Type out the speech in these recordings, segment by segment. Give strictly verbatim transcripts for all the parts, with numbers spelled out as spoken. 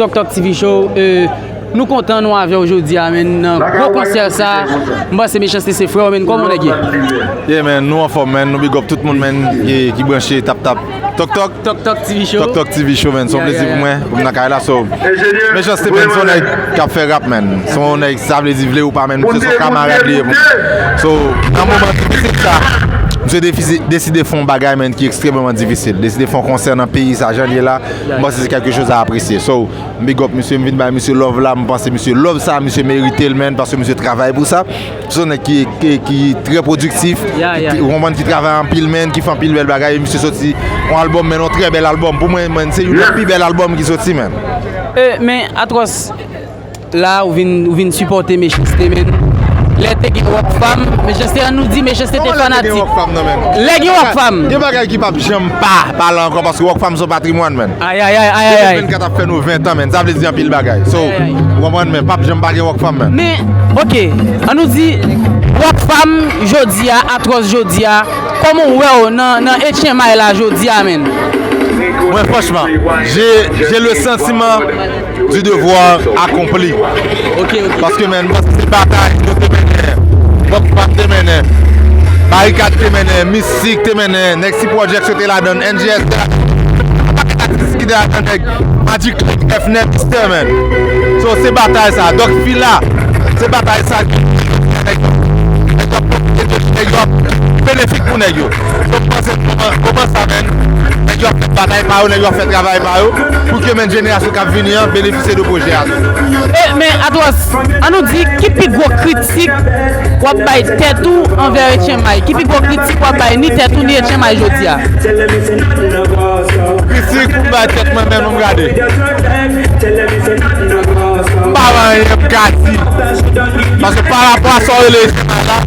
Tok Tok T V Show, euh, nou kontan nou avè w jodi a, menn, nan gwo konsè sa. M panse Mechanste se frè w, menn, kòman nèg ye? Yeah, menn, nou anfòm, menn, nou big up tout moun, menn, ki, ki branche Tap Tap Tok Tok. Tok Tok T V Show. Tok Tok T V Show, menn, se yon plezi pou mwen, pou m nan kay la, so. Mechanste, menn, se yon nèg k ap fè rap, menn. Se yon nèg, sa vle di, vle ou pa, menn, se yon kamarad li ye pou mwen. So, nan moman difisil sa, misye defisi-, deside fè yon bagay, menn, ki ekstrèmeman difisil. Deside fè yon konsè nan peyi sa, jan l ye la, m panse se kèlke choz a apresye. So, m big up misye, m vin bay misye love la, m panse misye love sa, misye merite l, menn, paske misye travay pou sa. Se yon nèg ki, ki, ki trè pwodiktif, ki, ou konprann, ki travay anpil, menn, ki fè anpil bèl bagay, e misye soti yon albòm, menn, yon trè bèl albòm. Pou mwen, menn, se youn nan pi bèl albòm ki soti, menn. E, men, Atwòs, la, ou vin, ou vin sipòte Mechanste, menn. Lè te gen Rockfam, Mechanste, an nou di Mechanste te fanatik. Lè gen Rockfam. Gen bagay ki p ap janm pa pale ankò, paske Rockfam se yon patrimwàn, menn. Ay, ay, ay, ay, ay, ay. Depi vennkat ap fè nou ven tan, menn. Sa vle di anpil bagay. So, ou konprann, men p ap janm pa gen Rockfam, menn. Men, oke, an nou di, Rockfam jodi a, Atwòs jodi a, kòman w wè w nan, nan H M I la jodi a, menn? Mwen, franchman, j'ai, j'ai le sentiment du devoir accompli. Oke, oke. Paske, menn, mwen, se batay yo te mennen, Rockfam te mennen, Barikad te mennen, Mistik te mennen, nèg T Project yo te ladann, N G S te ladann, atis ki te ladann, nèg Magic Click, F nèt, Mister, menn. So, se batay sa. Dòk Fila, se batay sa ki nèg yo, nèg yo ap pwofite de nèg yo ap benefik pou nèg yo. So, m panse moman, moman sa, menn, nèg yo ap fè batay pa yo, nèg yo ap fè travay pa yo, pou ke, menn, jenerasyon k ap vini an benefisye de pwojè a tou. E, men, Atwòs, an nou di, ki pi gwo kritik w ap bay tèt ou anvè H M I? Ki pi gwo kritik w ap bay ni tèt ou ni H M I jodi a? Kritik pou m bay tèt mwen menm, nou m gade. M pa gen anyen m ka di. Paske pa rapò a sa w rele H M I la,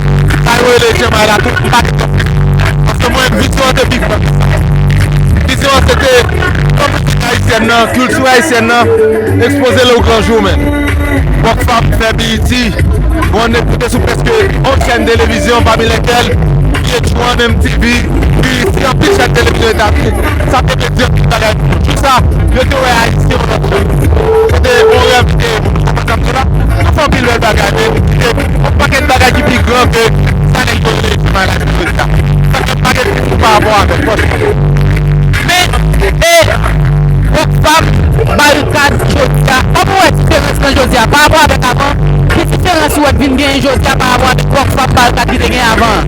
sa yo rele H M I la, tout m pa gen. Paske mwen, vizyon an te pi gran. Vizyon an se te pran mizik ayisyèn nan, kilti ayisyèn nan, ekspoze l o gran jou, menn. Rockfam fè B E T, bon, nou te sou prèske onz chèn televizyon, pami lèkèl V H one, M T V, B E T, anpil chèn televizyon Etazini. Sa te vle di anpil bagay pou nou. Jou sa, yo te wè Ayisyen yon lòt jan. Se te yon rèv ki te ye pou nou. Konprann sa m di la? Nou fè anpil bèl bagay, men se yon pakèt bagay ki pi gran ke sa nèg yo rele H M I la jodi a. Sa fè pa gen kritik pa rapò avèk, franchman. Men, e, Rockfam, Barikad, jodi a, kòman w wè diferans lan jodi a pa rapò avèk avan? Ki diferans ou wè k vin genyen jodi a pa rapò avèk Rockfam, Barikad ki te genyen avan an?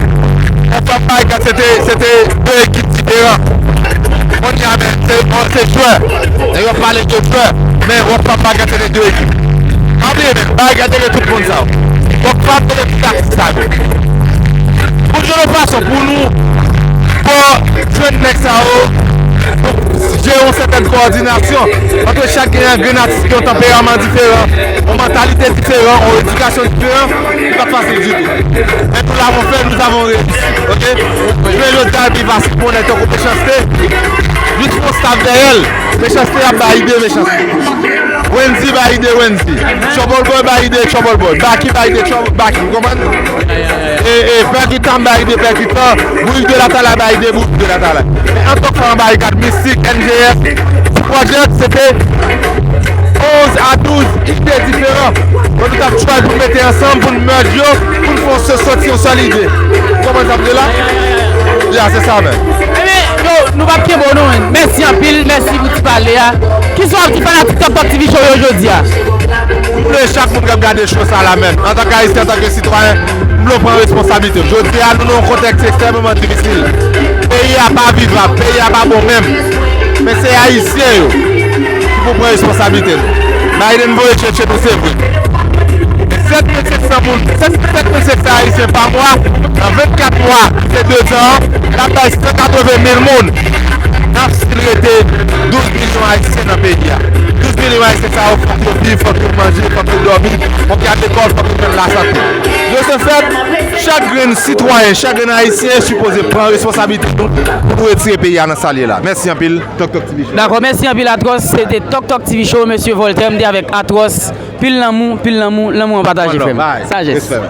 Rockfam, Barikad, se te, se te de ekip diferan. Kounye a, men, se, se jwè. Nèg yo ap pale de jwè, men Rockfam, Barikad, se te de ekip. Pa bliye, men, Barikad te gen tout moun sa yo. Rockfam te gen tout atis sa yo. Pou jwenn yon fason pou nou, pou jwenn nèg sa yo, pou jere yon sètèn kowòdinasyon ant chak grenn atis ki gen yon tanperaman diferan, yon mantalite diferan, yon edikasyon diferan, li pa t fasil ditou. Men nou l avon fè, nou avon reyisi, oke? Jwe jodi a pi fasil pou nèg tankou Mechanste. Jis pou staff dèyè l. Mechanste ap bay ide, Mechanste. Wendy bay ide, Wendy. Trouble Boy bay ide, Trouble Boy. Baky bay ide, Trouble, Baky. Ou konprann? E, e, Pèkitan bay ide, Pèkitan. Bourik de Latalay bay ide, Bourik de Latalay. Men antank fè yon Barikad, Mistik, N G S, Project, se te onz a douz ide diferan. Bon, nou t ap try pou n mete ansanm, pou n merge yo, pou n fè yon sòti yon sèl ide. Ou konprann sa m di la? Ya, se sa menm. Ebyen, yo, nou p ap kenbe w non, menn. Mèsi anpil, mèsi pou ti pale a. Kisa w ap di fanatik Tok Tok T V Show yo jodi a? M vle chak moun k ap gade show sa la menm, antanke Ayisyen, antanke sitwayen, m vle w pran responsablite w. Jodi a, nou nan yon kontèks ekstrèmeman difisil. Peyi a pa vivab, peyi a pa bon menm. Men se Ayisyen yo ki pou pran responsablite nou. Biden voye tchetche nou, se vre. Sèt mil senk san moun, sèt, sèt mil senk san Ayisyen pa mwa, nan vennkat mwa, se de zan an, n ap bay san katreven mil moun. N ap still rete douz milyon Ayisyen nan peyi a. Douz milyon Ayisyen sa yo, fòk yo viv, fòk yo manje, fòk yo dòmi, fòk yo al lekòl, fòk yo jwenn lasante. De ce fait, chak grenn sitwayen, chak grenn Ayisyen sipoze pran responsablite nou pou nou retire peyi a nan sa l ye la. Mèsi anpil, Tok Tok T V Show. Dakò, mèsi anpil, Atwòs. Se te Tok Tok T V Show, mesye Voltaire, m te avèk Atwòs. Pil lanmou, pil lanmou, lanmou an pataje, frè m. Sajès. Respè.